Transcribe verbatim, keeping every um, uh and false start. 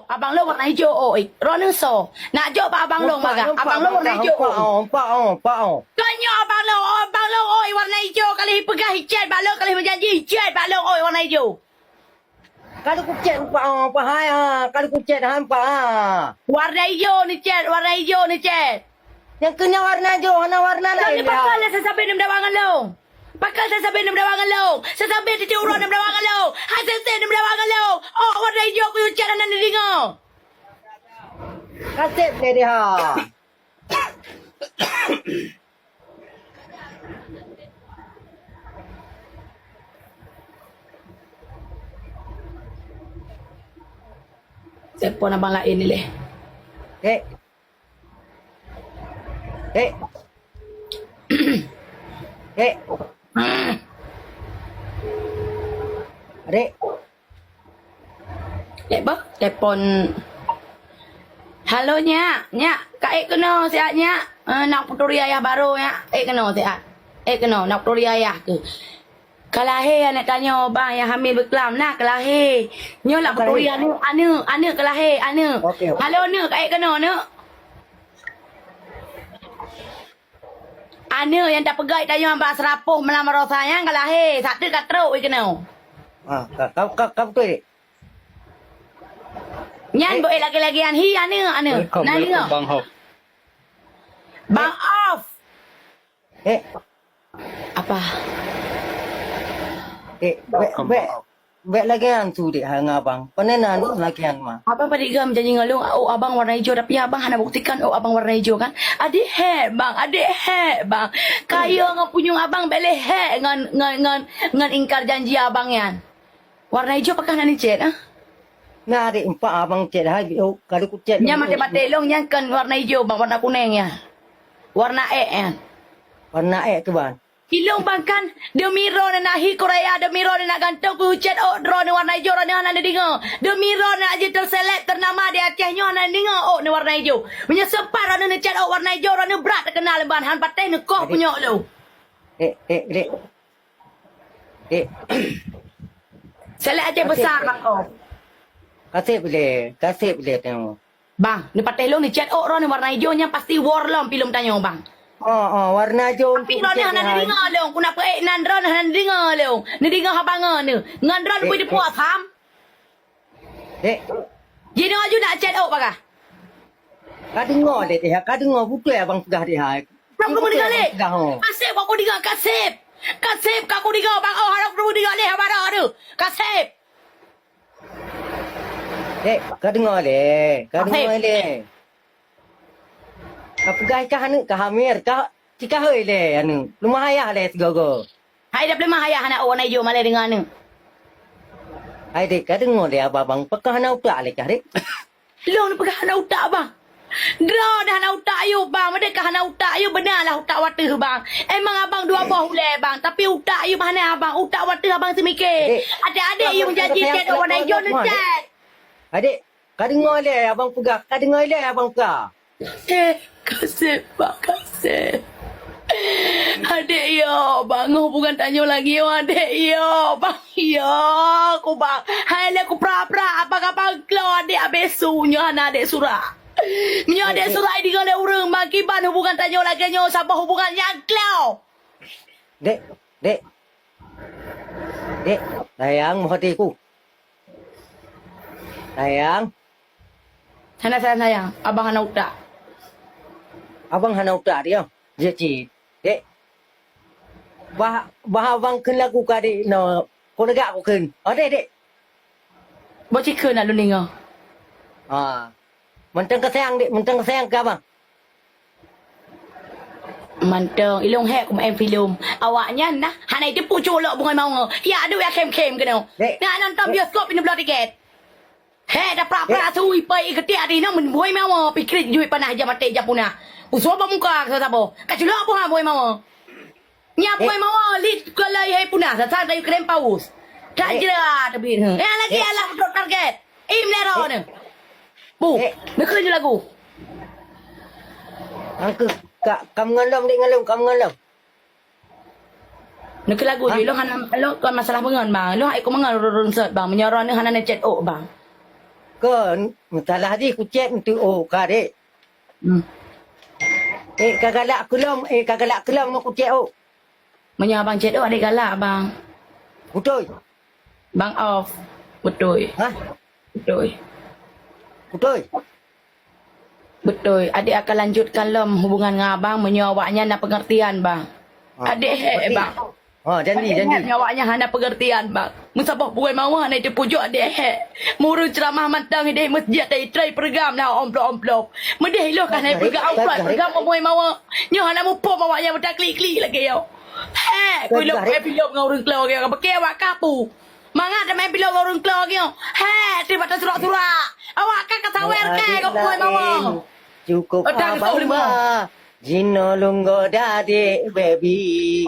Abang lôn warna ijo, oi. Droeneuh soe? Nak jok bak abang lôn bagah. Abang lôn warna ijo, oi. Nampak, oh, nampak, oh, nampak, oh. Tanyoe abang lôn, oh, abang lôn, oi, warna ijo. Ka lheueh peugah icet bak lôn, ka lheueh meujanji icet bak lôn, oi, warna ijo. Ka lheueh kucet nampak, oh, nampak hai, ha. Ka lheueh kucet hai nampak, ha. Warna ijo neucet, warna ijo neucet. Nyang keu nyan warna ijo, hana warna laén. Pakon lé sasabe neumeudawa ngon lôn? Pakon sasabe neumeudawa ngon lôn? Sasabe tieb-tieb uroe neumeudawa ngon lôn. Hai sensei neumeudawa ngon lôn. Oh, warna ijo kuyue chat hana neudeungoe. Ka sép lé deh ha. Telepon abang laén ni leh. Eh. Dek. Dek. Dek. Dek bah, telepon. Halo, nyak. Nyak, ka ék keunoe siat, nyak. Eh, nak peuturi ayah barô, nyak. Ék keunoe siat. Ék keunoe, nak peuturi ayah keuh. Ka lahé aneuk tanyoe, bang, nyang hamil beuklam na ka lahé. Nyoe lak peuturi aneuk, aneuk, aneuk ka lahé, aneuk. Oke, oke. Halo, neuk, ka ék keunoe, neuk. Aneuk nyang tapeugah tanyoe bak seurapôh malam baroesa nyan ka lahé, sateue ka trok i keunoe. Ah, ka, ka, ka, ka beutôi, Dek. Nyan beu lagèe-lagèe nyan hi aneuk, aneuk. Nah, lihat. Bang Hof. Bang Hof. Eh. Apa? Eh, bèk, bèk, bèk lagèe nyan su dek hai ngon abang. Pane na lagèe nyan ma. Abang padit gam janji ngon lôn, oh, abang warna ijo, tapi abang hana buktikan, oh, abang warna ijo kan? Adik hek, bang, adik hek, bang. Kaya ngon punyueng abang bèk lé hek ngon, ngon, ngon, ngon ingkar janji abang nyan. Warna ijo pakah na neucet, ah? Na dek empat abang cet hai, oh, kali ku cet. Nyan maté-maté lôn nyan kan warna ijo, bang, warna kuneng nyan. Warna ek nyan. Warna ek tu, bang. Ilong bang kan, demi droeneuh na hi Korea, demi droeneuh na gantong, ku cet ôk droeneuh warna ijo, droeneuh hana neudeungoe. Demi droeneuh na jeuet teuseleb ternama di Aceh nyoe hana neudeungoe ôk neuh warna ijo. Meunyoe sempat droeneuh neucet ôk warna ijo, droeneuh brat teukeunal ban, han patéh neukoh punyok lôn. Eh, eh, dek. Eh. Seleb Aceh besar, bang, oh. Kaseb lé, kaseb lé tengok. Bang, neupatéh lôn neucet ôk droeneuh warna ijo nyan pasti wor lom pi lom tanyoe, bang. Oh, oh, warna ijo. Tapi droeneuh hana neudeungoe lôn, ku na peuék nan droeneuh hana neudeungoe lôn. Neudeungoe haba ngon neuh. Ngon droeneuh bui teupuas ham. Dek. Jinoe aju nak cet ôk bagah. Ka deungoe dek, dek, ka deungoe beutôi abang peugah dek hai. Bang, ku deungoe lé. Kaseb, bang, ku deungoe, kaseb. Kaseb, ka ku deungoe, bang, oh, harap ku deungoe lé, haba droeneuh. Kaseb. Dek, ka deungoe lé, ka deungoe lé. Ka peugah kah aneuk ka hamil, ka cikahoi lé aneuk. Leumah ayah lé sigoe-goe. Hai dah peuleumah ayah aneuk warna ijo malèe deungon aneuk. Hai dek, ka deungoe lé abang-abang, pakon hana utak lé kah dek? Lôn peugah hana utak, bang. Droeneuh hana utak yôh, bang. Meudeh ka hana utak yôh, beuna lah utak wateuh, bang. Emang abang dua boh ulèe, bang. Tapi utak yôh hana, bang. Utak wateuh abang seumiké. Adek, adek yôh janji chat warna ijo neucet. Adek, ka deungoe lé abang peugah, ka deungoe lé abang peugah. Eh, kaseb, bang, kaseb. Adek yo, bang, hubungan tanyoe lagi yo, adek yo, bang, yo, ku bang. Hai lé ku pra-pra, abang-abang klo adek abéh su nyoe hana adek surak. Nyoe adek surak deungoe lé ureueng, bang, kiban hubungan tanyoe lagèe nyoe saboh hubungan nyang klo. Dek, dek. Dek, sayang, meuhati ku. Sayang. Hana sayang-sayang, abang hana utak. Abang hana utak dia. Dia cit. Dek. Bah, bah abang kheun lagu ka dek no. Ko negak ko kheun. Oh, dek, dek. Boh cikheun nak lôn deungoe. Ah. Mantong ka sayang, dek. Mantong ka sayang ke abang. Mantong, ilong hek ku main filem. Awak nyan nah, hana iteupeue culok bungoi mawa. Ya aduh ya khem-khem keunoe. Dek. Nak nonton bioskop ini belah tiket. Hek dah pra-pra sui pai iketik ati nang men bungoi mawa pikrit juit panah jam até jam punah. Usoe ba muka ke sabo. Ka culok buha bungoi mawa. Nya bungoi mawa lit kalau hai punah sasang kayu krem paus. Tak jerat tapi. Ya lagi alah betul target. Im lero ni. Bu, neukheun lagu. Angkeu ka kam ngalom dek ngalom kam ngalom. Neukheun lagu je, lôn hana, lôn kon masalah peungon, bang. Lôn hai ku meungon run-run sot, bang. Meunyoe droeneuh hana neucet ôk, bang. Kon, salah jih kucet enteuk oh ka dek. Hmm. Eh, ka galak keulong, eh, ka galak keulong meukucet oh. Meunyoe abang cet oh, adek galak abang. Beutôi. Bang off. Beutôi. Hah? Beutôi. Beutôi. Beutôi. Adek akan lanjutkan lom hubungan ngon abang meunyoe awaknyan na pengertian, bang. Ha, adek hek, berarti bang. Ha, janji, adek janji. Hek, awaknyan hana pengertian, bang. Meusaboh puai mawah na itu pujuk adek hek. Murung ceramah mantong ideh masjid tai trai pergam na omplop-omplop. Meudeh iloh kan hai pergam omplop pergam puai mawah. Nyoh hana muphom awaknyan beutaklik-klik lagèe nyoe. Hek, ku ilok hai pilok ngon ureueng klo nyoe. Beuke awak kapu. Mangat teumai pilok ngon ureueng klo nyoe. Hek, tiba tasurak-surak. Awak ka kasawer ke kau puai mawah. Cukup abang mah. Jinoe lunggo dadek baby.